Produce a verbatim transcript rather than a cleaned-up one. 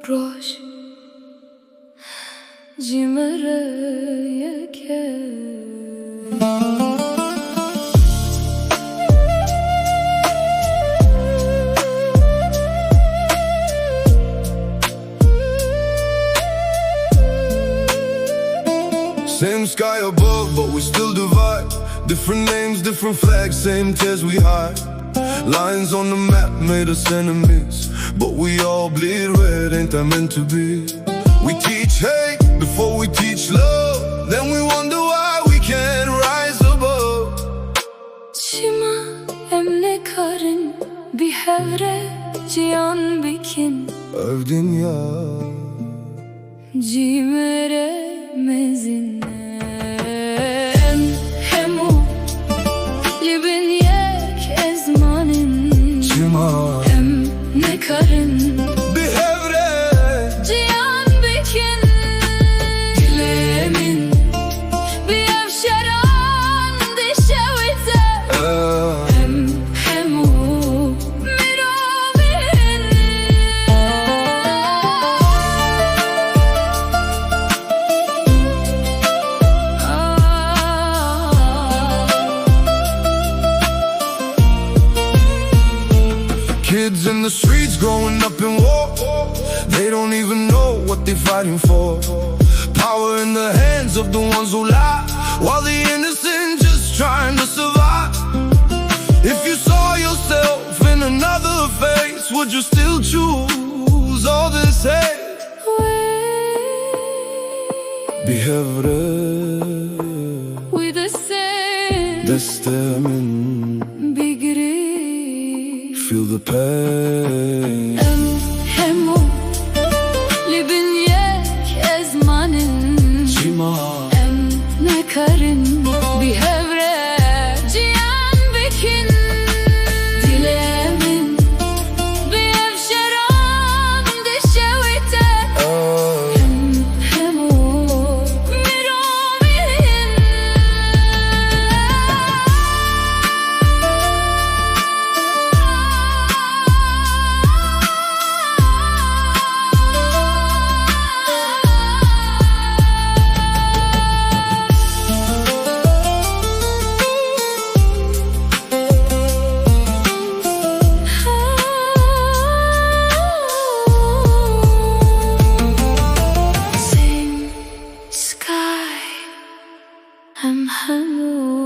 Roj cî me re yek e. Same sky above, but we still divide. Different names, different flags, same tears we hide. Lines on the map made us enemies, but we all bleed red, ain't that meant to be? We teach hate before we teach love, then we wonder why we can't rise above. Çima em nekarin bi hev re ciyan bikin? Ev dinya cî me re mezin e. Em hemû li bin yek ezman in. Çima em nekarin bi hev re ciyan bikin? Dilê min bi ev şeran dişewite. Em hemû mirov in. Kids in the streets growing up in war. They don't even know what they're fighting for. Power in the hands of the ones who lie, while the innocent just trying to survive. If you saw yourself in another face, would you still choose all this hate? Bi hev re wî destê min bigirî. Feel the pain. Em hemû li bin yek ezman in. Çima em nekarin bi hev re ciyan bikin? Dilê min bi ev şeran dişewite. Em hemû mirov in. Same sky. Em hemû